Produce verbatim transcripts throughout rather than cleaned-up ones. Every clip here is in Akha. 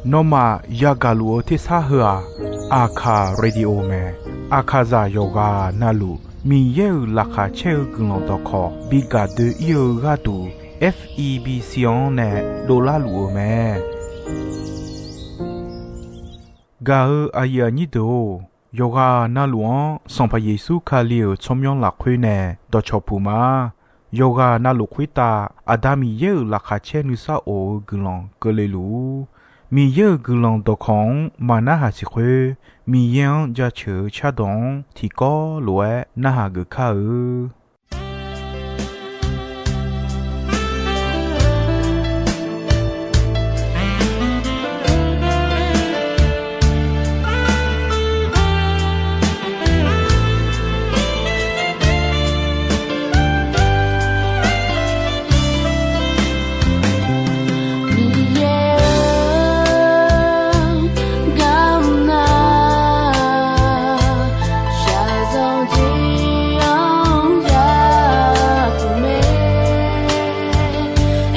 Nawmaf yagaq luf-eu tersar heu-aq, Aqkaq Radio mae. Aqkaqzaq yawqghaq navluf Miqyaer-euq laqkhaq caer-eu guiqlanq dawqkawq bi gaq doe-ir-eu gharduq, F E B C-anr nae dovlar luf-eu mae. Gaq-eu aqyuif aqnyir deuq-or, yawqghaq navluf-anr Sanqpaq Yeqsur Kali-euq tsawrmyanr lafkhoer nae dawqcawq puq ma. Yawqghaq navluf khoertav Aqda Miqyaer-euq laqkhaq caer nuisar of-eu guiqlanq keuvle luf-ur. Miqyaer-euq guiqlanq dawqkawq-anr maqnarhaq siq khoer, Miqyaer-anr jaceuq-eu cardawq-anr tiqkawv lof-aer narhaq geuf kar-eu. Miqyaer-or, garmr nar, shaqzanq tiq-anr yapuq mae.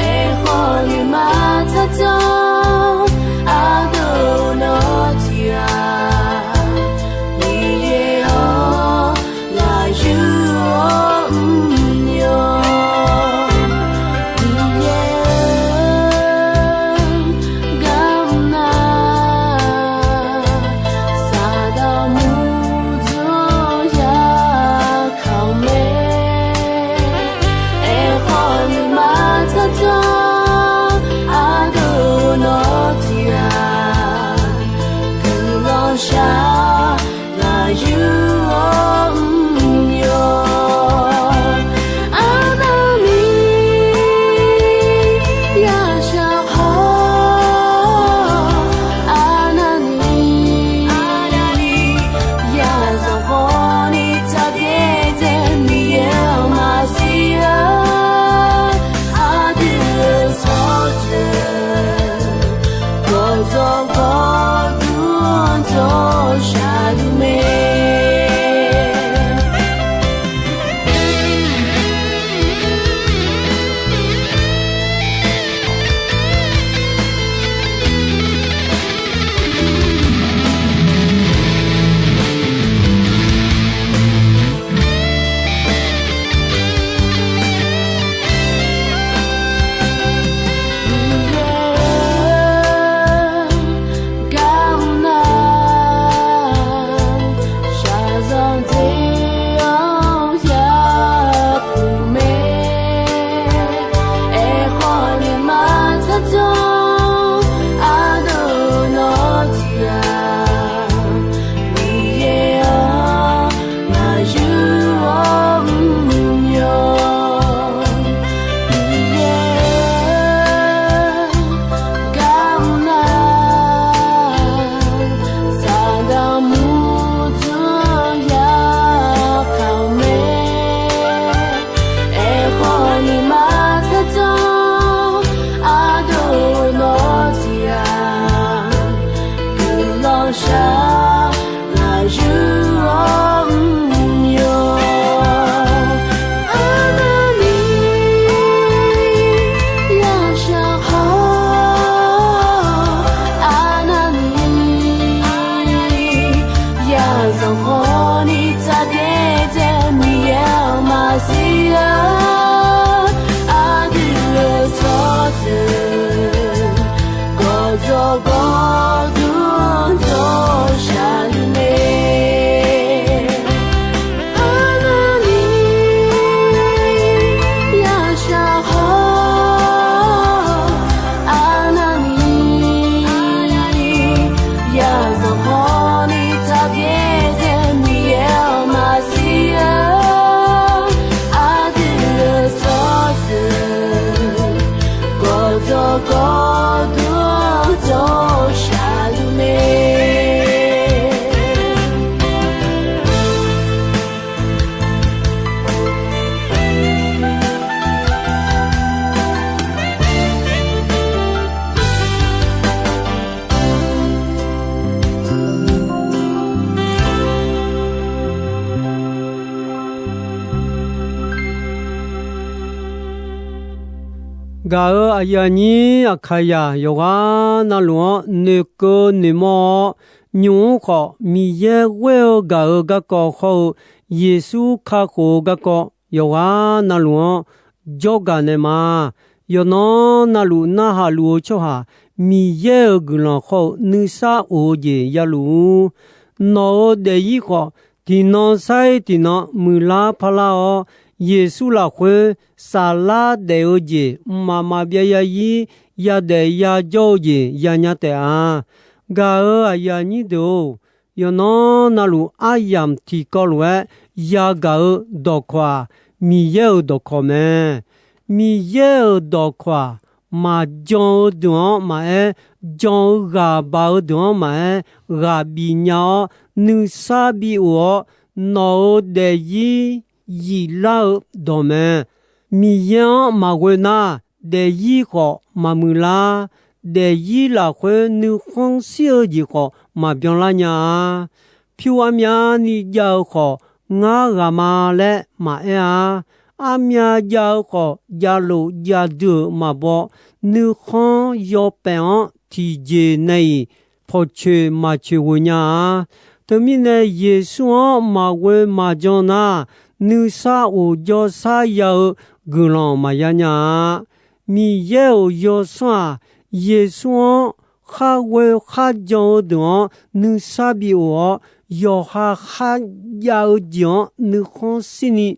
Aerkhawf nuima tsardzanr ardov nawr tiq-aq, Miqyaer-or, ghaq yur-awr mrnya. Miqyaer-or, garmr nar, Saqdaq murdzanr ya kaq-eu mae. Aerkhawf nuima tsardzanr ardov nawr tiq-aq, guiqlanq shaq ghaq yur-awr mrnya. Arnavni yashaq khawf, arnavni yazanq khawf ni tsaqbyaer dzae Miqyaer-anr maqsiq-a. Aqdui-euq tsawrjeuq gawqdzawq gawqdmr dawq shaqluf mae. Miqyaer-or, garmr nar, shaqzanq tiq-anr yapuq mae. Aerkhawf nuima tsardzanr ardov nawr tiq-aq, Miqyaer-or, ghaq yur-awr mrnya. Miqyaer-or, garmr nar, Saqdaq murdzanr ya kaq-eu mae. Aerkhawf nuima tsardzanr ardov nawr tiq-aq, guiqlanq shaq ghaq yur-awr mrnya. Arnavni yashaq khawf, arnavni yazanq khawf ni tsaqbyaer dzae Miqyaer-anr maqsiq-a. Aqdui-euq tsawrjeuq gawqdzawq gawqdmr dawq shaqluf mae. Arnavni yashaq khawf, arnavni yazanq khawf ni tsaqbyaer dzae Miqyaer-anr maqsiq-a. Aqdui-euq tsawrjeuq gawqdzawq gawqdmr dawq shaqluf mae. Gaq-euq aqyuif aqnyir Aqkaqyaq yawqghaq navluf-anr noeqkeuv noeqmawr-awr, nymq-mr khawf Miqyaer ghoer-eu gaq-eu garkawv hawr-eu Yeqsur kakhof-eu garkawv yawqghaq navluf-anr jawrgaq naeq ma. Yawqnan navluf narhaq luf-eu tsawrhaq Miqyaer-euq guiqlanq hawr-eu nuisar of-eu jeq ya luf-ur. Nawq-euq daefzir khawf, tiqnan sair tiqnan muiqlar parlar-awr, Yeqsur lafkhoer saflar daef-eu jeq mqmaq maqbyav yarzir yadaef yajawr-eu jeq yanya taef-a. Gaq-euq aqyuif aqnyir deuq-or, yawqnan navluf aryamq tiqkawv lof-aer yagaq-eu dawqkawq-aq, Miqyaer-euq dawqkawq mae. Miqyaer-euq dawqkawq-aq, maqjan-eu deuq-anr maqaer, jan-eu ghaq baq-eu deuq-anr maqaer, ghaq bif nya-awr nuisar bi of-awr, nawq-euq daefzir yiflar-eu dawq mae. Miqyaer-anr maqghoe nar, daefzir khawf maqmuiq lar. Daefzir lafkhoer nuikhanr shir-eu jeq khawf maqbyan lar nya-a. Pyur armyavni jav-eu khawf, ngar ghaq ma laer maqaer-a. Armyav jav-eu khawf, javlof javdui-euq maqbaw. Nuikhanr yawpaef-anr tiqjeq nae-iq pawqcoeq maqcoeq ghoe nya-a. Teumirnae, Yeqsur-anr maqghoe maqjan nar, nuisar of jawrshar ya-eu guiqlanq maqya nya-a. Miqyaer-euq yawsanr-aq, Yeqsur-anr khar ghoe khar jan-eu deuq-anr nuisar bi of-awr, yawqha kharjav-eu jeq-anr nuikhanr shirni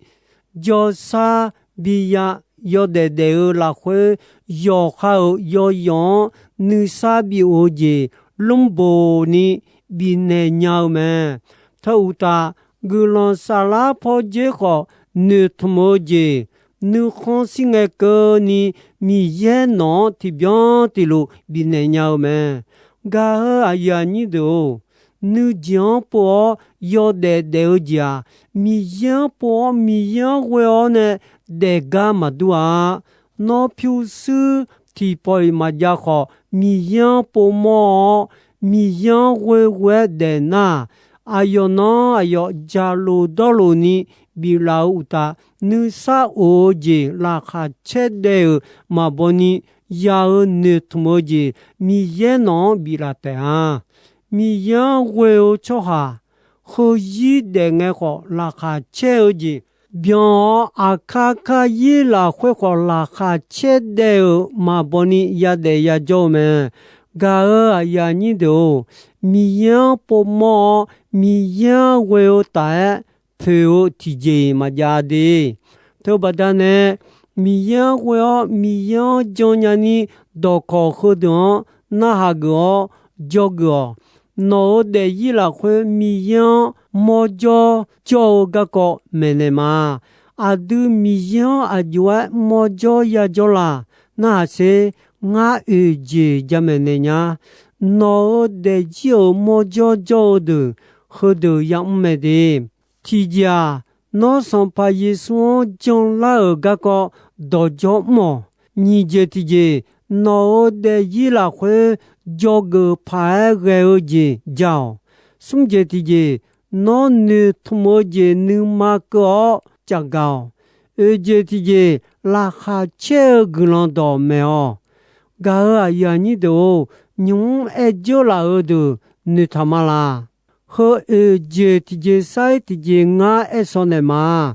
jawrshar biya. Yawdaef daef-eu lafkhoer yawqha-euq yawzawq-anr nuisar bi of-eu jeq lmrboq ni bifnaeq nya-eu mae. Teu uqtaf, guiqlanq saflar pawdzer khawf noeqtmq-eu jeq nuikhanr shir ngae keuvni, Miqyaer nawq-anr tiqbyan tiqlof bifnaeq nya-eu mae. Gaq-euq aqyuif aqnyir deuq-or, nuijeq-anr pov-awr yawdaef daef-eu jeq-aq, Miqyaer-anr pov-awr Miqyaer-anr ghoe-awr nae daefgar maqdur-a. Nawr pyurshuir tiqpawf-iq maqjav khawf, Miqyaer-anr povmawr-awr, Miqyaer-anr ghoeghoe-aer daef nar, aqyawf nan aqyawf jaqlof dawrlof ni biflaf-eu uqtaf, nuisar of-eu jeq laqkhaq caer daef-euq maqbaw ni, ya-eu noeqtmq-eu jeq Miqyaer nawq-anr biflaf taef-a. Miqyaer-anr ghoe-eu tsawrhaq, heuzir daef ngae khawf laqkhaq caer-eu jeq byan-awr, aqkar karzir lafkhoer khawf laqkhaq caer daef-euq maqbaw ni yadaef yajawr-eu mae. Gaq-euq aqyuif aqnyir deuq-or, Miqyaer-anr povmawr-awr Miqyaer-anr ghoe-eu taf-aer poeq-eu tiqjeq-iq maqjav de. Teubaqda nae, Miqyaer-anr ghoe-awr Miqyaer-anr jannya ni dawqkawq heudeuq-anr narhaq geuf-awr dzawgeuf-awq. Nawq-euq daefzir lafkhoer Miqyaer-anr mawrjawr jawr-eu garkawv maeqnaeq ma. Aqdui Miqyaer-anr aqjox-aer mawrjawr yajawr la? Narhaq sher. Ngar oeq jeq jamaeq naeq nya. Nawq-euq daefzir-euq mawrjawr jawr-eu deuq heudeuq yamr mae de. Tiqjeq-aq, nawr Sanqpaq Yeqsur-anr janlar-euq garkawv dawqdzawr mr-awq. Nyiq jeq tiqjeq, nawq-euq daefzir lafkhoer dzawgeuf paq-aer ghae-eu jeq ja-awq. Smr jeq tiqjeq, nawr noeqtmq-eu jeq nuima keuv-awr caqgaq-awq. Oeq jeq tiqjeq, laqkhaq caer-eu guiqlanq dawq maeq-awq. Gaq-euq aqyuif aqnyir deuq-or, nymq-mr aer dzeur laf-eu deuq noeqtaq ma laq? Heu oeq jeq tiqjeq sair tiqjeq ngar aer shaw naeq ma.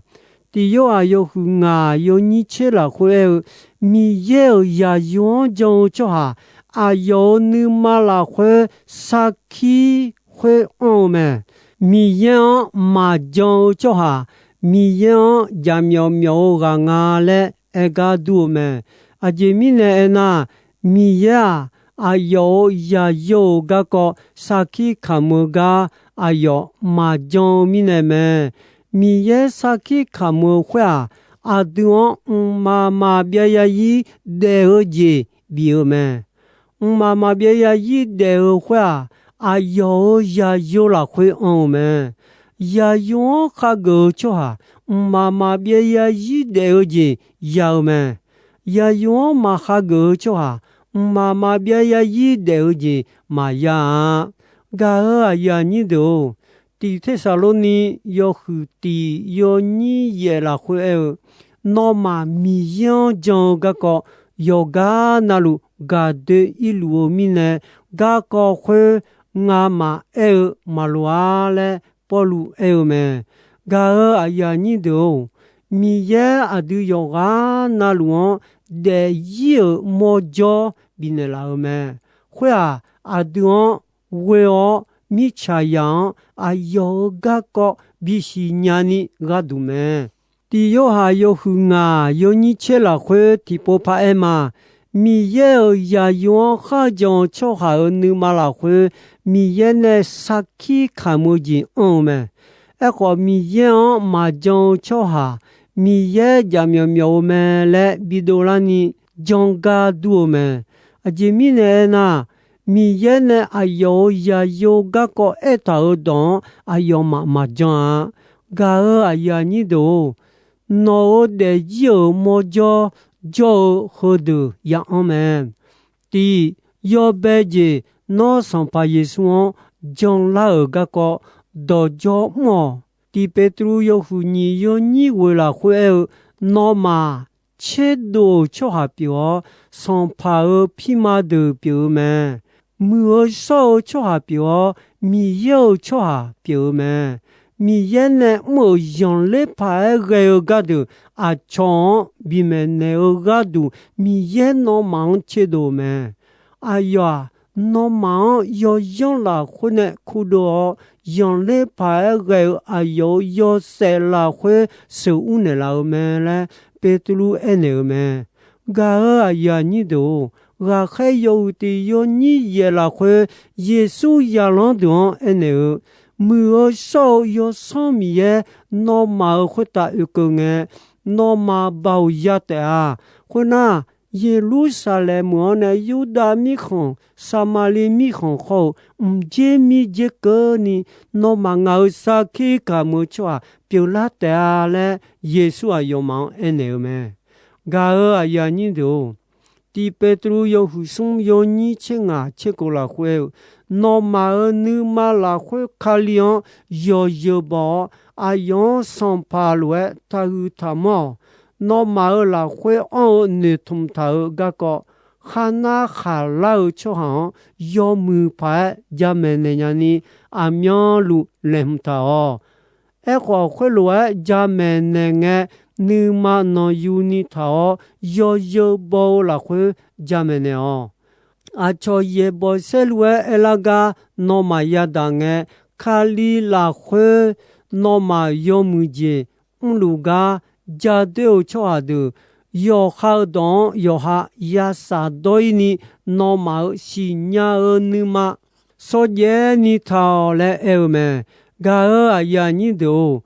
Tiq Yorhaq yawhuiq ngaq yawnyir tser lafkhoer aer-eu, Miqyaer-euq zaqyo-anr jan-eu tsawrhaq aqyawf-euq nuima lafkhoer sarkir khoer anr-eu mae. Miqyaer-anr maqjan-eu tsawrhaq, Miqyaer-anr jaqmyawf myawf-eu ghaq nga laer aer gar dur-eu mae. Aqjeq mirnae aernar, Miqyaer-aq, aqyawf-euq zaqyo-euq garkawv sarkir kamq-eu gar aqyawf maqjan-eu mirnae mae. Miqyaer sarkir kamq-eu khoer-aq, aqdui-anr mqmaq maqbyav yarzir daef-eu jeq bif-eu mae. Mqmaq maqbyav yarzir daef-eu khoer-aq, aqyawf-euq zaqyo lafkhoer anr-eu mae. Zaqyo-anr khageuf-eu tsawrhaq, mqmaq maqbyav yarzir daef-eu jeq ya-eu mae. Zaqyo-anr maqkhageuf-eu tsawrhaq, mqmaq maqbyav yarzir daef-eu jeq maqya-a. Gaq-euq aqyuif aqnyir deuq-or, Tiq Tersaqlorni yawhuiq tiq yawnyir yaef lafkhoer aer-eu, Nawmaf Miqyaer-anr jan-eu garkawv yawqgar navluf gaqdoe irluf-eu mirnae, garkawv khoer ngamaf aer-eu maqloq-ar laer Pawrluv aer-eu mae. Gaq-euq aqyuif aqnyir deuq-or, Miqyaer aqdui yawqghaq navluf-anr daefzir-euq mawrjawr bifnaeq laf-eu mae. Khoer-aq, aqdui-anr ghoe-awr mirtsaqzaq-anr aqyawf-euq garkawv bisiq nyani gharduq mae. Tiq Yorhaq yawhuiq ngaq yawnyir tser lafkhoer tiqpov paraer ma. Miqyaer-euq zaqyo-anr kharjan-eu tsawrhaq-euq nuima lafkhoer, Miqyaer nae sarkir kamq-eu jeq anr-eu mae. Aerkhawf, Miqyaer-anr maqjan-eu tsawrhaq, Miqyaer jaqmyawf myawf-eu mae laer bidov larni janr gar dur-eu mae. Aqjeq mirnae aernar, Miqyaer nae aqyawf-euq zaqyo garkawv aertaq-euq dawq-anr aqyawfmaf maqjan-a. Gaq-euq aqyuif aqnyir deuq-or, nawq-euq daefzir-euq mawrjawr jawr-eu heudeuq ya anr mae. Tiq, yawbae jeq nawr Sanqpaq Yeqsur-anr janlar-euq garkawv dawqjawr mr-awq. Tiq Beqtuvluv yawhuiq nyiq yawnyir ghoeq lafkhoer aer-eu, nawmaf tserdov-euq tsawrhaq pyeuf-awr, sanqpaq-euq pirma deuq pyeuf-eu mae. Muiq-eu shawr-eu tsawrhaq pyeuf-awr, Miqyaer-euq tsawrhaq pyeuf-eu mae. Miqyaer nae mr-euq zanqler paq-aer ghae-eu gardeuq aqcawq-anr bimaeq naeq-eu gharduq, Miqyaer nawmaf-anr tserdov-eu mae. Aqyawf-aq, nawmaf-anr yawzanr lafkhoer nae kurdov-awr, zanqler paq-aer ghae-eu aqyawf-euq yawshaef lafkhoer sheuqur naeqlaf-eu mae laer Beqtuvluv aernaeq-eu mae. Gaq-euq aqyuif aqnyir deuq-or, ghaqkhaer yawhuiq tiq yawnyir yaeq lafkhoer Yeqsur zaqlanr deuq-anr aernaeq-eu, Muiq-eu shawr-eu Yawsanr Miqyaer nawmaf-euq khoertav oekeuv ngae, nawmaf baoq ya taef-a. Khoernar, Yeqlursaqlaeq meuq-anr nae Yurdav mirkhanq, Saqmaqliv mirkhanq khawr-eu mqdzer mirdzer keuvni, nawmaf ngaq-euq sarkir kamq-eu tsawrhaq pyeuflar taef-a laer, Yeqsur aqyawfmaf-anr aernaeq-eu mae. Gaq-euq aqyuif aqnyir deuq-or, Tiq Beqtuvluv yawhuiq smr yawnyir tser ngaq tser kof lafkhoer aer-eu, nawmaf-euq nuima lafkhoer Kali-anr yawzeu baw-awr, aqyawf-anr sanqpaq lof-aer taqhuiq taqmanr-awq. Nawmaf-euq lafkhoer anr-eu noeqtmq taq-euq garkawv, kharnar khaqlar-eu tsawrhaq-anr yawmuiq paq-aer jamaeq naeq nyani, aqmyanluf laeqhmq taq-awq. Aerkhawf, khoerlof-aer jamaeq naeq ngae, nuima nanqyuni taq-awr yawzeu baw-eu lafkhoer jamaeq naeq-awq. Aqcawq yaeqbawq saerlu-aer aerlar gar nawmaf yadaq ngae, Kali lafkhoer nawmaf yawmuiq jeq mrluf gar ja doer-eu tsawrhaq deuq, yawqha-eu dawq-anr yawqha ya shafdawr-ir ni, nawmaf-euq siqnya-eu nuima shawrjaev ni taq-awq laer aer-eu mae. Gaq-euq aqyuif aqnyir deuq-or,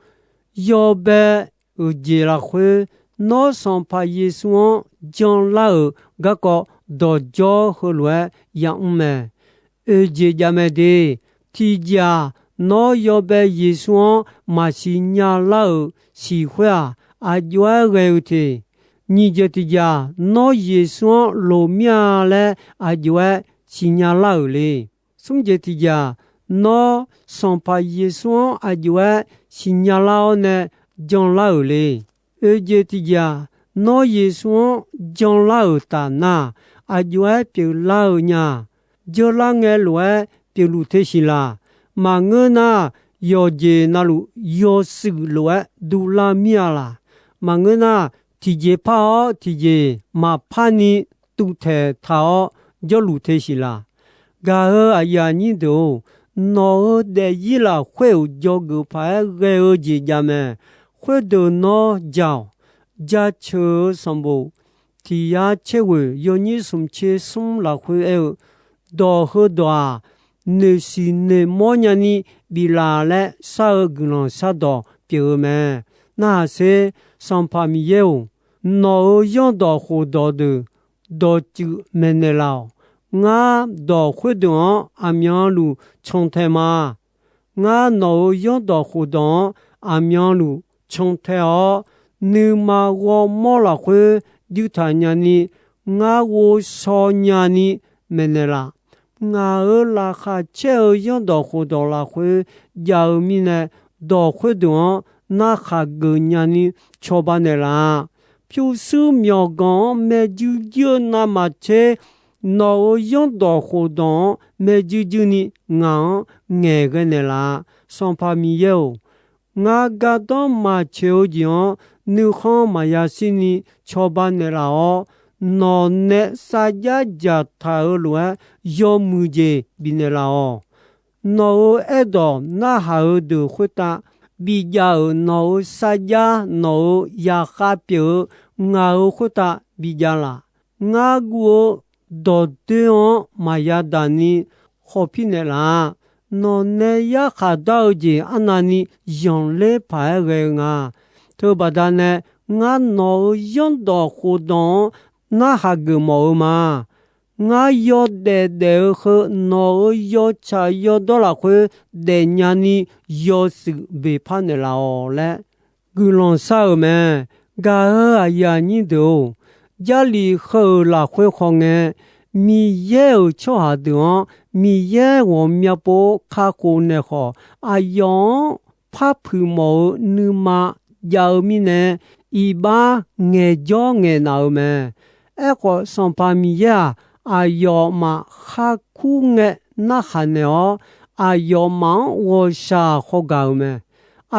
yawbae-euq jeq lafkhoer nawr Sanqpaq Yeqsur-anr janlar-euq garkawv dawqjawr heulof-aer yamr mae. Oeq jeq jav mae de. Tiqjeq-aq, nawr yawbae Yeqsur-anr maqsiq nya lar-euq siq khoer-aq, aq jov-aer ghae-eu te. Nyiq jeq tiqjeq-aq, nawr Yeqsur-anr loq mir-a laer aq jov-aer siqnya lar-euq le. Smr jeq tiqjeq-aq, nawr Sanqpaq Yeqsur-anr aq jov-aer siqnya lar-awr nae janlar-euq le. Oeq jeq tiqjeq-aq, nawr Yeqsur-anr janlar-euq taf nar, aq jov-aer pyeuflar-eu nya. Janlar ngae lof-aer pyeufluf te siq laq. Maqngeur nar, yawqjeq navluf yawshuif lof-aer duvlar mir-a laq. Maqngeur nar, tiqjeq par-awr tiqjeq maqpar ni tuvtaeq taq-awr jawrluf te siq laq. Gaq-euq aqyuif aqnyir deuq-or, nawq-euq daefzir lafkhoer-euq dzawgeuf paq-aer ghae-eu jeq jav mae. Khoerdeuq nawr ja-awq. Jaceuq-eu sanqbof tiq yar caerghoeq yawnyir smq tser smr lafkhoer aer-eu, dawq heudawq-aq, noeqsiq noeqmawr nyani biflaf laer shar-eu guiqlanq shardawq pyeuf-eu mae. Narhaq sher, Sanqpaq Miqyaer-or, nawq-euq zanrdawq khofdawq deuq dawqtsuif maeqnaeq laf-awq. Ngar dawq khoerdeuq-anr aqmyanluf cantae ma. Ngar nawq-euq zanrdawq khofdawq-anr aqmyanluf cantae-awr, nuima ghawrmawr lafkhoer juirtaq nyani, ngar ghovshaw nyani maeqnaeq laf. Ngaq-euq laqkhaq caer-eu zanrdawq khofdawq lafkhoer jav-eu mirnae, dawq khoerdeuq-anr narkhaq geuf nyani cawba naeqlaf. pyurshuir myawqganq-anr maeqjuir juir-eu navmaqtser, nawq-euq zanrdawq khofdawq-anr maeqjuir juir ni ngaq-anr ngaeqghae naeqlaf. Sanqpaq Miqyaer-or, ngar gardanr maqtsoeq-eu jeq-anr nuikhanr maqya shir ni cawba naeqlaf-awr, nawq nae sarjax dzaqtaq-euq lof-aer yawmuiq jeq bifnaeq laf-awq. Nawq-euq aerdawq narhaq-eu deuq khoertav bijav-euq nawq-euq sarjax, nawq-euq yaqkhav pyeuf-eu ngaq-euq khoertav bijav laf. Ngar guv-eu dawqdoer-anr maqya daq ni khawf pir naeqlaf. Nawq nae yarkhaq dar-eu jeq arnavni zanqler paq-aer ghae-eu nga. Teubaqda nae, ngar nawq-euq zanrdawq khofdawq-anr narhaq geufmawf-eu ma. Ngar yawdaef daef-eu heu nawq-euq yawtsaq yawdawr lafkhoer daefnya ni yawshuif beqpar naeqlaf-awq laer guiqlanq shar-euq mae. Gaq-euq aqyuif aqnyir deuq-or, Jarlif heu-euq lafkhoer khawf ngae, Miqyaer-euq tsawrhaq deuq-anr Miqyaer ghawqmya pov kakhof naeq khawf, aqyawf-anr par puiq mawf-eu nuima jav-eu mirnae, iqbax ngaeqjawr ngaeqnaf-eu mae. Aerkhawf, Sanqpaq Miqyaer-aq, aqyawfmaf kharkur ngae narhaq naeq-awr, aqyawfmaf-anr ghawqshaq hawgaq-euq mae.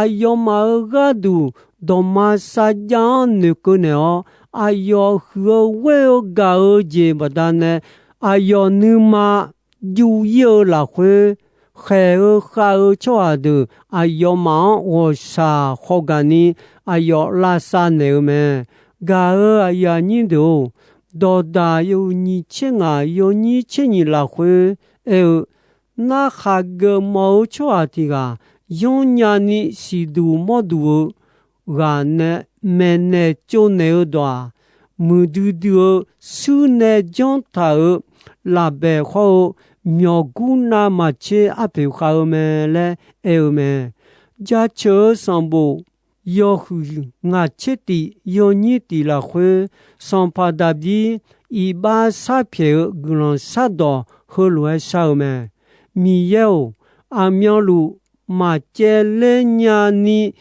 Aqyawfmaf-euq gharduq dawqma sarjax-anr noeqkeuv naeq-awr, aqyawf huiq-eu ghoer-eu gaq-eu jeq baqdanae, aqyawf nuima juv-ir-eu lafkhoer, khaeq-eu khav-eu tsawrhaq deuq aqyawfmaf-anr ghawqshaq hawgaq ni aqyawf lavsav naeq-eu mae. Gaq-euq aqyuif aqnyir deuq-or, Dawqdaq yawhuiq nyiq tser ngaq yawnyir tser nyiq lafkhoer aer-eu, narhaq geufmawf-eu tsawrhaq tiq ghaq yanrnya ni siqduq mawrduq-eu ghaq nae maeqnaeq tsovnaeq-eu dawq-aq, muiqdui dui-eu shuir nae janr taq-euq lafbaeq hawr-eu myawqgur navmaqtser arpoeq khav-eu mae laer aer-eu mae. Jaceuq-eu sanqbof yawhuiq ngaq tser tiq yawnyir tiq lafkhoer, sanqpaq Daqbir iqbax sharpyaeq-eu guiqlanq shardawq heulof-aer shar-eu mae. Miqyaer-or, aqmyanluf maqcaevler nyani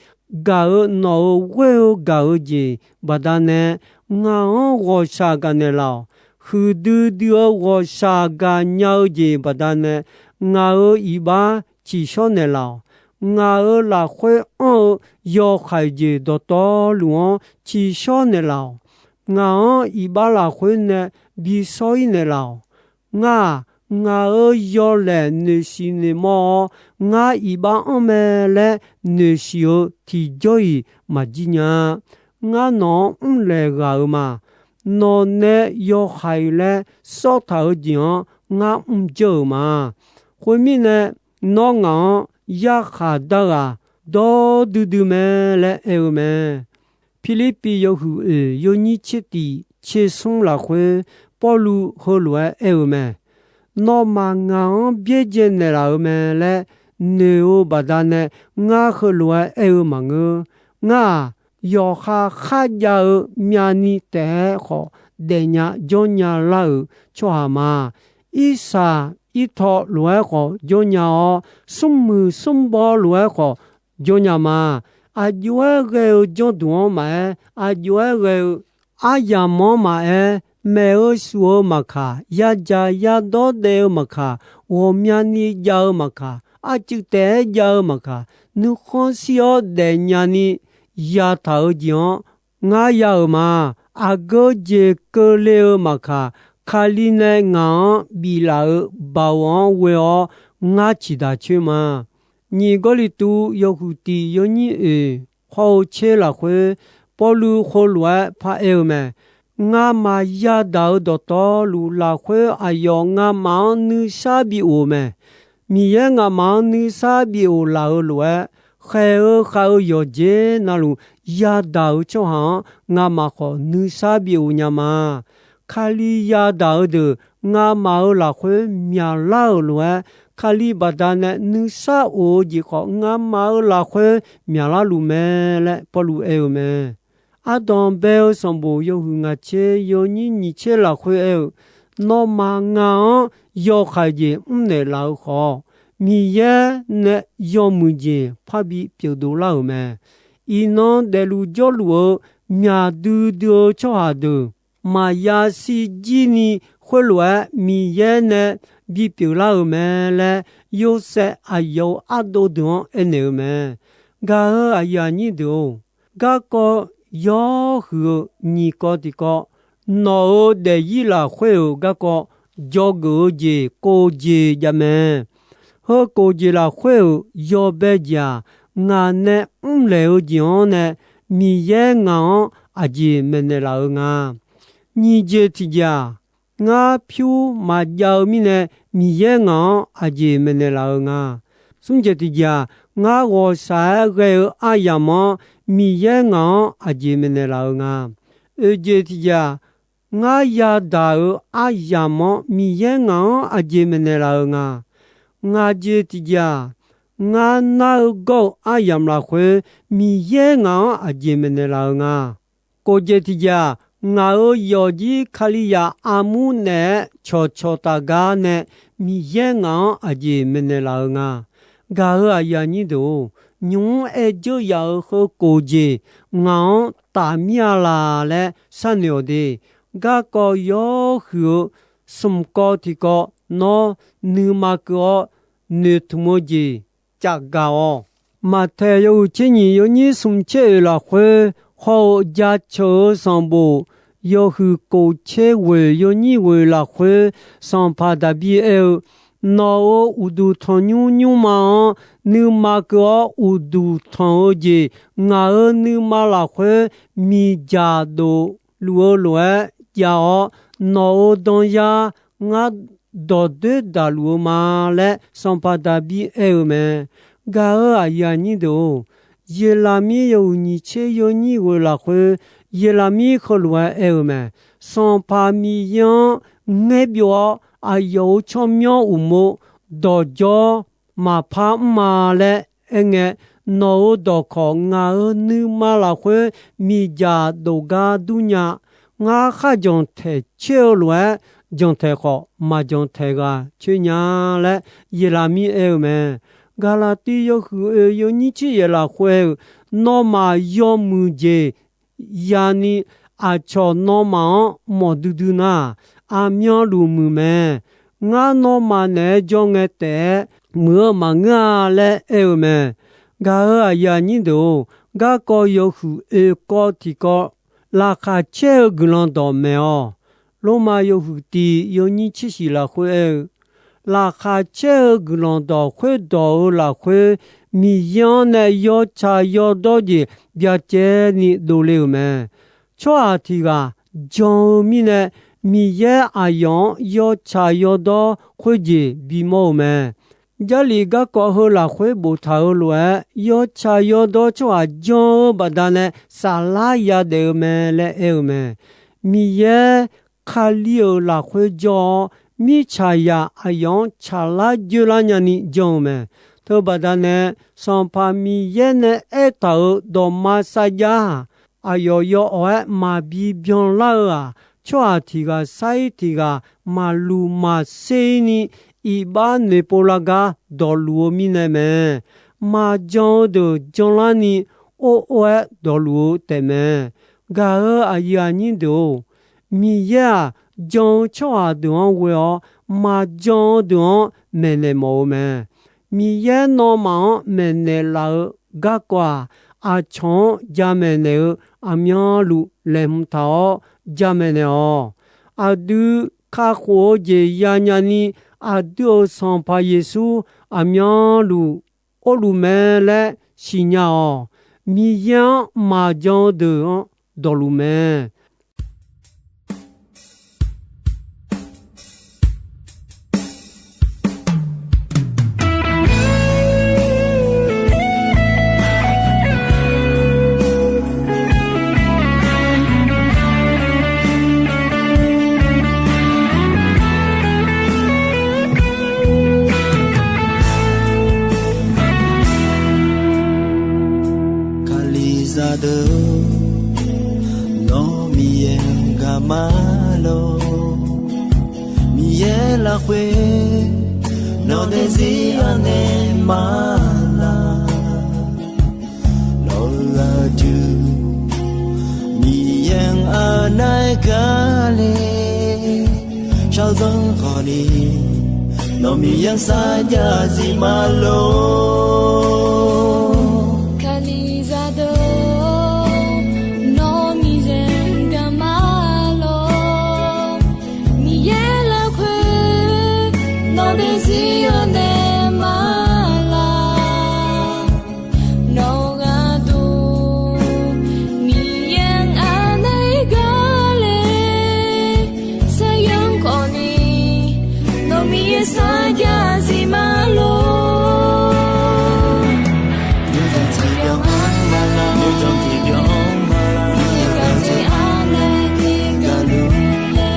gaq-eu nawq-euq ghoer-eu gaq-eu jeq baqdanae, ngaq-anr ghawqshaq gaqnaeq laf-awq. Huiqdui dui-eu ghawqshaq gaqnya-eu jeq baqdanae, ngaq-euq iqbax tsiqshawr naeqlaf-awq. Ngaq-euq lafkhoer anr-eu yawhaiq jeq dawqtawvluf-anr tsiqshawr naeqlaf-awq. Ngaq-anr iqbax lafkhoer nae bishawr-ir naeqlaf-awq. Ngar-aq, ngaq-euq yawlaeq noeqshiq noeqmawr-awr, ngar iqbax anr mae laer noeqshiq-eu tiqjawr-iq maqjir nya. Ngar nawq-anr mrlaeq ghaq-euq ma. Nawq nae yawhaiq laer sawrtaq-eu jeq-anr ngar mrjeur-euq ma. Khoermirnae, nawr ngaq-anr yarkhaq dar ghaq dawr duidui mae laer aer-eu mae. Pirlirpiv yawhuiq oeq yawnyir tser tiq tser smr lafkhoer, Pawrluv heulof-aer aer-eu mae. Nawmaf ngaq-anr byaerdzae naeqlaf-euq mae laer noeq-eu baqdanae, ngar heulof-aer aer-eu maqngeur. Ngar-aq, yawqha kharjav-eu myavni taef-aer khawf daefnya jawrnya lar-euq tsawrhaq ma. Irsaq irtaw lof-aer khawf jawrnya-awr, smrmuiq smrbaw lof-aer khawf jawrnya ma. Aqjox-aer ghae-eu janrduq-anr maqaer, aqjox-aer ghae-eu aryamq-anr maqaer, maeq-eu shuf-eu maqkaq, yadzaq yadawr daev-eu maqkaq, ghawqmyani jav-eu maqkaq, arcuiv taef-aer jav-eu maqkaq, nuikhanr shir-awr daefnya ni yataq-eu jeq-anr ngar ya-euq ma. Aqgeu jeq keuvle-eu maqkaq, Kali nae ngaq-anr biflaf-eu baoq-anr ghoe-awr ngar ciqdaq coer ma. Nyiq Gawrliqtu yawhuiq tiq yawnyir oeq hawr-eu tser lafkhoer, Pawrluv heulof-aer paraer-eu mae. Ngamaf yadaq-eu dawqtawvluf lafkhoer aqyawf ngamaf-anr nuisar bi of-eu mae. Miqyaer ngamaf-anr nuisar bi of laf-eu lof-aer, khaeq-eu khav-eu yawqjeq navluf yadaq-eu tsawrhaq-anr ngamaf khawf nuisar bi of nya ma. Kali yadaq-eu deuq ngamaf-euq lafkhoer myaqlar-euq lof-aer, Kali baqdanae nuisar of-eu jeq khawf ngamaf-euq lafkhoer myaqlar luf mae laer Pawrluv aer-eu mae. Ardanq bae-eu sanqbof yawhuiq ngaq tser yawnyir nyiq tser lafkhoer aer-eu, nawmaf ngaq-anr yawhaiq jeq mrnaeq laf-eu khawf, Miqyaer nae yawmuiq jeq parbi pyeufdov lar-euq mae. Iqnan daefluf jawrluf-eu myaq duidui-eu tsawrhaq deuq maqya shirjir ni khoerlof-aer Miqyaer nae bipyeuf lar-euq mae laer, Yorsaev aqyawf-euq ardov deuq-anr aernaeq-eu mae. Gaq-euq aqyuif aqnyir deuq-or, garkawv yawhuiq-eu nyiq kawv tiqkawv, nawq-euq daefzir lafkhoer-euq garkawv dzawgeuf-eu jeq kof jeq jav mae. Heu kof jeq lafkhoer-euq yawbae jeq-aq, ngaq nae mrlaeq-eu jeq-anr nae Miqyaer ngaq-anr aqjeq maeqnaeq laf-eu nga. Nyiq jeq tiqjeq-aq, ngar pyur maqjav-eu mirnae Miqyaer ngaq-anr aqjeq maeqnaeq laf-eu nga. Smr jeq tiqjeq-aq, ngar ghawqshaq-aer ghae-eu aryamq-anr Miqyaer ngaq-anr aqjeq maeqnaeq laf-eu nga. Oeq jeq tiqjeq-aq, ngar yadaq-euq aryamq-anr Miqyaer ngaq-anr aqjeq maeqnaeq laf-eu nga. Ngaq jeq tiqjeq-aq, ngar nar-eu gawr-eu aryamq lafkhoer Miqyaer ngaq-anr aqjeq maeqnaeq laf-eu nga. Kof jeq tiqjeq-aq, ngaq-euq yawqjir Kalizaq armur naeq-aer cawqcawq taf gar nae Miqyaer ngaq-anr aqjeq maeqnaeq laf-eu nga. Gaq-euq aqyuif aqnyir deuq-or, nymq-mr aer dzeur yaf-euq heu kof jeq ngaq-anr taf mir-a laq laer sharnoeq-awq de. Garkawv yawhuiq-eu smq kawv tiqkawv nawr nuima keuv-awr noeqtmq-eu jeq cafgaq-awq. Maqtaeq yawhuiq tser nyiq yawnyir smq tser oeq lafkhoer haw-eu jaceuq-eu sanqbof yawhuiq kof tser ghoeq yawnyir ghoeq lafkhoer, sanqpaq Daqbir aer-eu, Nawq-euq uqduq tanqnymr nymrma-anr nuima keuv-awr uqduq tanq-eu jeq, ngaq-euq nuima lafkhoer miqdzaq dofluf-eu lof-aer jav-awr, nawq-euq danyar ngar dawqdoer daqluf-eu ma laer, sanqpaq Daqbir aer-eu mae. Gaq-euq aqyuif aqnyir deuq-or, Yeqlaqmir yawhuiq nyiq tser yawnyir ghoeq lafkhoer, Yeqlaqmir heulof-aer aer-eu mae. Sanqpaq Miqyaer-anr ngaer byov-awr, aqyawf-euq tsawrmyanr uqmov dawqdzawr maqpar mr-a laer aerngae, nawq-euq dawqkawq ngaq-euq nuima lafkhoer miqdzaq dof gar dur nya. Ngar kharjanq taeq coer-eu lof-aer, janqtaeq khawf maqjanq taeq ghaq coer nya laer, Yeqlaqmir aer-eu mae. Gaqlaqtiv yawhuiq oeq yawnyir tser yaeq lafkhoer-euq, nawmaf yawmuiq jeq yani aqcawq nawmaf-anr mawf duidui nar, aqmyanluf muiq mae. Ngar nawmaf naeq-aer jawr ngae taef-aer muiq-eu maqngeur-a laer aer-eu mae. Gaq-euq aqyuif aqnyir deuq-or, garkawv yawhuiq oeq kawv tiqkawv, laqkhaq caer-eu guiqlanq dawq maeq-awq. Lormav yawhuiq tiq yawnyir tser shiq lafkhoer aer-eu, laqkhaq caer-eu guiqlanq dawq khoerdawq-eu lafkhoer, Miqyaer-anr nae yawtsaq yawdawr jeq byacaevni dovle-euq mae. Tsawrhaq tiq ghaq jan-eu mirnae, Miqyaer aqyawf-anr yawtsaq yawdawr khoerjeq bimawr-eu mae. Jarlif garkawv heu lafkhoer boftaq-eu lof-aer, yawtsaq yawdawr tsawrhaq jan-eu baqdanae saflar yadaef-eu mae laer aer-eu mae. Miqyaer Kali-euq lafkhoer jawr-awr, mirtsaqzaq aqyawf-anr tsaqlar dzoerlar nyani jan-eu mae. Teubaqda nae, Sanqpaq Miqyaer nae aertaq-euq dawqma sarjax-aq, aqyawf yawawq-aer maqbi byanlar-eu-aq, tsawrhaq tiq ghaq sar-ir tiq ghaq maqluq maqser-ir ni iqbax noeqpov lar gar dawqluf-eu mirnae mae. Maqjan-eu deuq janlarni or or-aer dawqluf-eu taefmae. Gaq-euq aqyuif aqnyir deuq-or, Miqyaer-aq, jan-eu tsawrhaq deuq-anr ghoe-awr, maqjan-eu deuq-anr maeqnaeq mawf-eu mae. Miqyaer nawmaf-anr maeqnaeq laf-eu garkawv-aq, aqcawq-anr jamaeq naeq-eu aqmyanluf laeqhmq taq-awr jamaeq naeq-awq. Aqdui kakhof-eu jeq yanya ni, aqdui-euq Sanqpaq Yeqsur aqmyanluf orluf mae laer siqnya-awq. Miqyaer-anr maqjan-eu deuq-anr dawqluf mae. Kalizaq deuq, nawr Miqyaer gaqma lor. Miqyaer lafkhoer nawq daefzir anaeq ma laq. Nawq-eu aqdui Nar-aer gar le, shaqzanq khawf ni, nawq Miqyaer sarjax zif ma lor. Kalizaq deuq, nawq Miqyaer gaq ma lor. Miqyaer lafkhoer, nawq daefzir-eu naeq ma laq. Nawq gharduq Miqyaer-anr anaeq gar le, saqyanr khawf ni, nawq Miqyaer sarjax zif ma lor. Nyiqdzanq tiqbyan-anr ma laq, nyiqdzanq tiqbyan-anr ma laq, Miqyaer gaq dzae anaeq ni gaqluf le.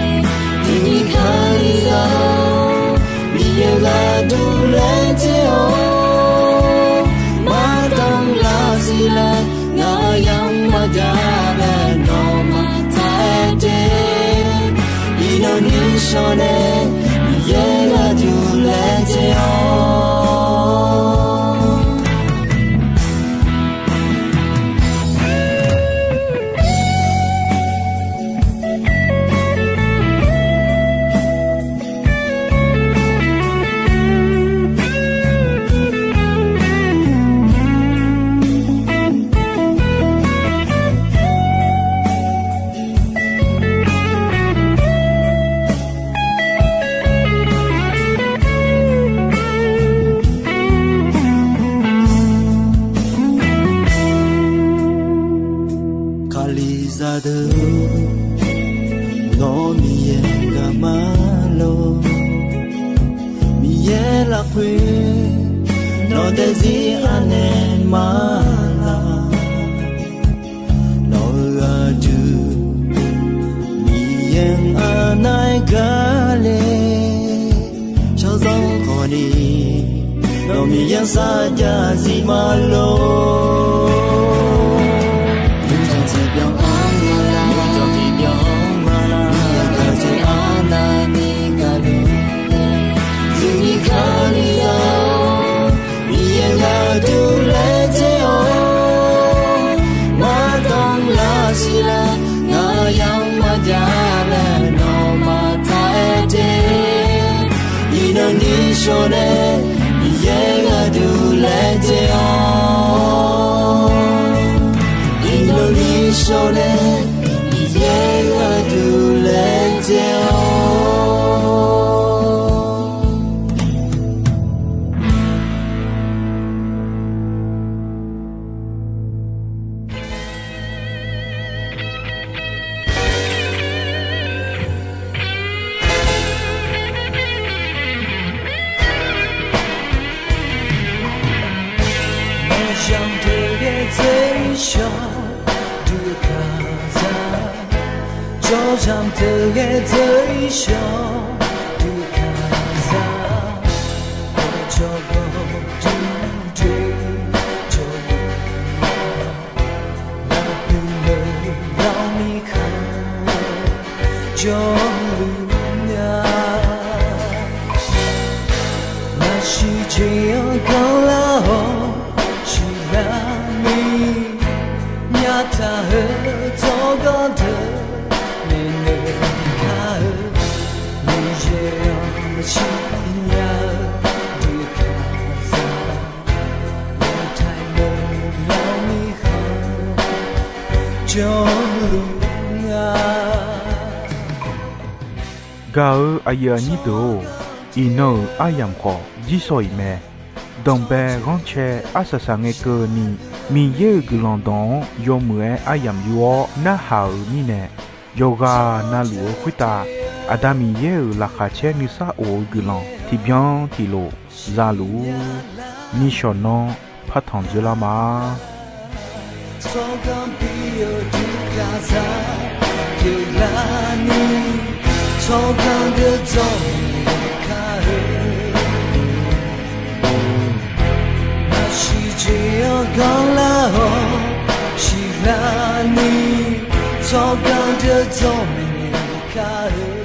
Tiqnyir Kalizaq-or, Miqyaer gharduq laejae-awr, mardanq lar siqlar, ngaq-euq yamq maqjav laer nawmaf taq-aer de. Iqnan nishawr nae Miqyaer gharduq laejae-awr. Kalizaq deuq, nawr Miqyaer gaq ma lor. Miqyaer lafkhoer, nawq daefzir anaeq ma laq. Nawq-euq aqdui, Miqyaer-anr anaeq gar le, shaqzanq khawf ni, nawq Miqyaer sarjax zif ma lor. Nyiqdzanq tiqbyan-anr ma laq, nyiqdzanq tiqbyan-anr ma laq, Miqyaer gaq dzae anaeq ni gaqluf le. Tiqnyir Kalizaq-or, Miqyaer gharduq laejae-awr, mardanq lar siqlar, ngaq-euq yamq maqjav laer nawmaf taq-aer de. Iqnan nishawr nae Miqyaer gharduq laejae-awr, iqnan nishawr nae Miqyaer gharduq laejae-awr. Maqzanq deuq ghae dzeur-ir shawq, dui kalizaq. Jawrzanq deuq ghae dzeur-ir shawq, dui kalizaq. Jawrgawv duq doe, jawrluf nya. Lafpuq lawq lawq mirkhanq, jawrluf nya. Naqsiq jeq-anr ganrlar-awr, siqlar ni. Nyataq-eu tsawrganr deuq, maeqnaeq kar-eu. Miqyaer-anr maqsiq nya-eu dui kalizaq. Lawqtaiq lawq lawq mirkhanq, jawrluf nya. Gaq-eu aqyuif aqnyir deuq-or, iqnan-euq aryamq khawf jirsawq iq mae. Danqbae ghanrcae arsaq saq ngae keuvni, Miqyaer-euq guiqlanq dawq-anr yawmuiq-aer aryamq yur-awr narhaq-euq mirnae, yawqghaq na luf-eu khoertav Aqda Miqyaer-euq laqkhaq caer nuisar of-eu guiqlanq tiqbyan tiqlof za luf-ur. Nishawq nanr partanq dzoerlar ma. Tsawrganr pir-eu dui kalizaq pyeuflarni, tsawrganr deuq dzawrmaeq kar-eu. Naqsiq jeq-anr ganrlar-awr siqlarni, tsawrganr deuq dzawrmaeq kar-eu.